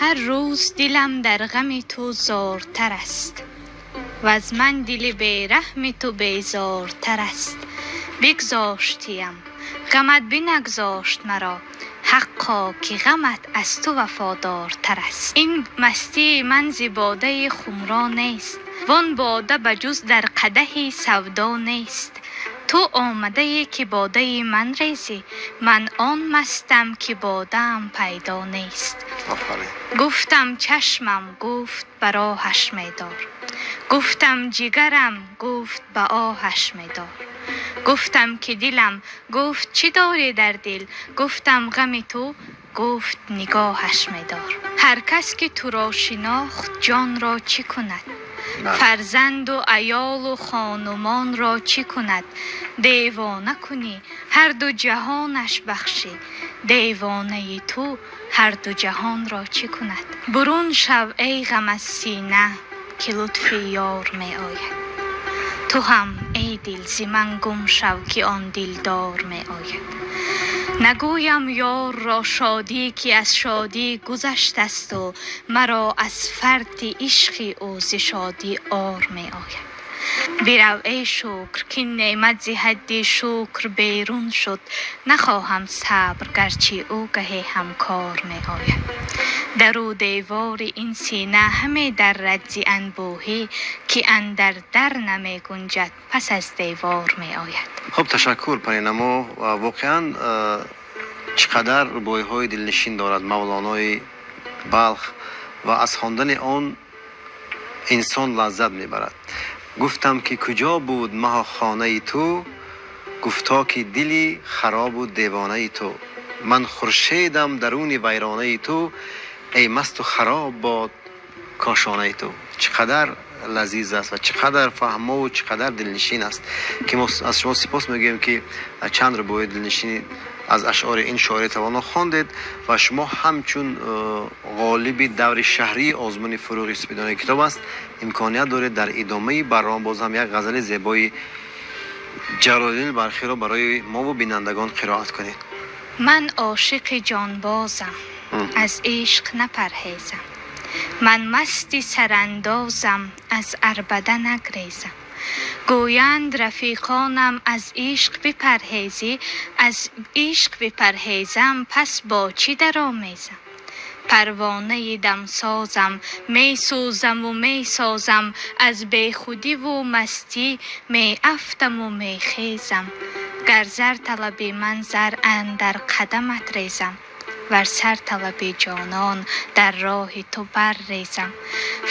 Ҳар рӯз дилам дар ғами ту зортар аст, ваз ман дили бераҳми ту безортар аст. Бигзоштиям, ғамат бинагзошт маро, ҳаққо ки ғамат аз ту вафодортар аст. Ин мастии ман зи бодаи хумро нест, вон бода ба ҷуз дар қадаҳи савдо нест. Ту омадае ки бодаи ман резӣ, ман он мастам ки бодаам пайдо нест. Гуфтам чашмам, гуфт ба роҳаш медор, гуфтам ҷигарам, гуфт ба оҳаш медор. Гуфтам ки дилам, гуфт чӣ дорӣ дар дил, гуфтам ғами ту, гуфт нигоҳаш медор. Ҳар кас ки туро шинохт ҷонро чӣ кунад, фарзанду аёлу хонумонро чӣ кунад? Девона кунӣ ҳарду ҷаҳонаш бахшӣ, девонаи ту ҳарду ҷаҳонро чӣ кунад? Бурун шав эй ғам аз сина, ки лутфи ёр меояд. Ту ҳам эй дил зи ман гум шав, ки он дилдор меояд. Нагӯям ёрро шодӣ, ки аз шодӣ гузаштасту маро аз фарти ишқи ӯ зи шодӣ ор меояд. Бирав эй шукр, ки неъмат зи ҳадди шукр берун шуд, нахоҳам сабр, гарчи ӯ гаҳе ҳамкор меояд. Дару девори ин сина ҳаме даррад зи анбӯҳӣ, ки андар дар намегунҷад, пас аз девор меояд. Хуб, ташаккур, Паринамо. Воқеан чӣ қадар рубоиҳои дилнишин дорад Мавлонои Балх ва аз хондани он инсон лаззат мебарад. Гуфтам ки куҷо буд маҳо хонаи ту, гуфто ки дили харобу девонаи ту. Ман хуршедам даруни вайронаи ту, эй масту хароб бод кошонаи ту. Чӣ қадар лазиз аст ва чӣ қадар фаҳмову чӣ қадар дилнишин аст, ки мо аз шумо сипос мегӯем, ки чанд рубоии дилнишини аз ашъори ин шоири тавоно хондед ва шумо ҳамчун ғолиби даври шаҳрии озмуни фурӯғи супидонаи китоб аст, имконият доред дар идомаи барнома боз ҳам як ғазали зебои Ҷалолиддини Балхиро барои мову бинандагон қироат кунед. Ман ошиқи ҷонбозам, аз ишқ напарҳезам, ман масти сарандозам, аз арбада нагрезам. Гӯянд рафиқонам аз ишқ бипарҳезӣ, аз ишқ бипарҳезам, пас бо чӣ даромезам? Парвонаи дамсозам, месӯзаму месозам, аз бехудиву мастӣ меафтаму мехезам. Гар зар талаби ман зар андар қадамат резам, вар сар талаби ҷонон дар роҳи ту баррезам.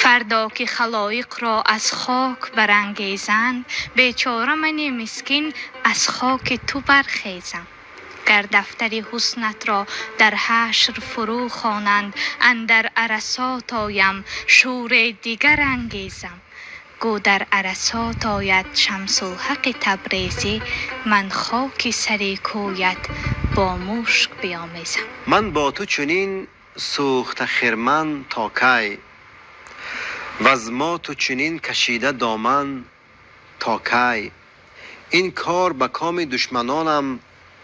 Фардо ки халоиқро аз хок барангезанд, бечора мани мискин аз хоки ту бархезам. Гар дафтари ҳуснатро дар ҳашр фурӯ хонанд, андар арасот оям, шӯре дигар ангезам. Гӯ дар арасот ояд Шамсулҳақи Табрезӣ, ман хоки сари кӯят бо мушк биомезам. Ман бо ту чунин сӯхта хирман то кай, ваз мо ту чунин кашида доман то кай? Ин кор ба коми душманонам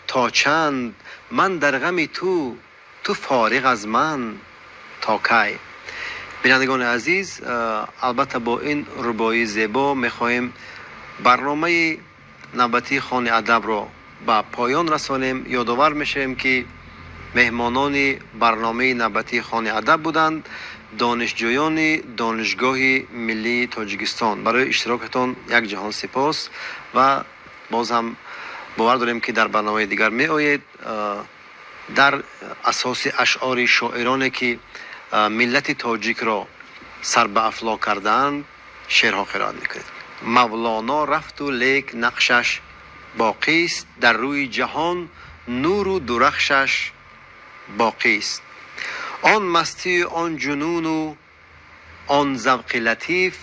то чанд, ман дар ғами ту, ту фориғ аз ман то кай? Бинандагони азиз, албатта бо ин рубоии зебо мехоҳем барномаи навбатии Хони адабро ба поён расонем. Ёдовар мешавем, ки меҳмонони барномаи навбатии Хони адаб буданд донишҷӯёни Донишгоҳи миллии Тоҷикистон. Барои иштирокатон як ҷаҳон сипос ва боз ҳам бовар дорем, ки дар барномаи дигар меоед, дар асоси ашъори шоироне ки миллати тоҷикро сар ба афлок кардаанд шеърҳо қироат мекунед. Мавлоно рафту лек нақшаш боқист, дар рӯи ҷаҳон нуру дурахшаш боқист. Он мастию он ҷунуну он завқи латиф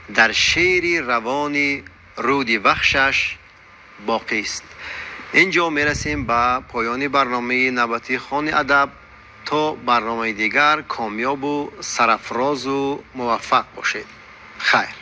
дар шеъри равони руди вахшаш боқист. Ин ҷо мерасем ба поёни барномаи навбатии Хони адаб. То барномаи дигар комёбу сарафрозу муваффақ бошед. Хайр.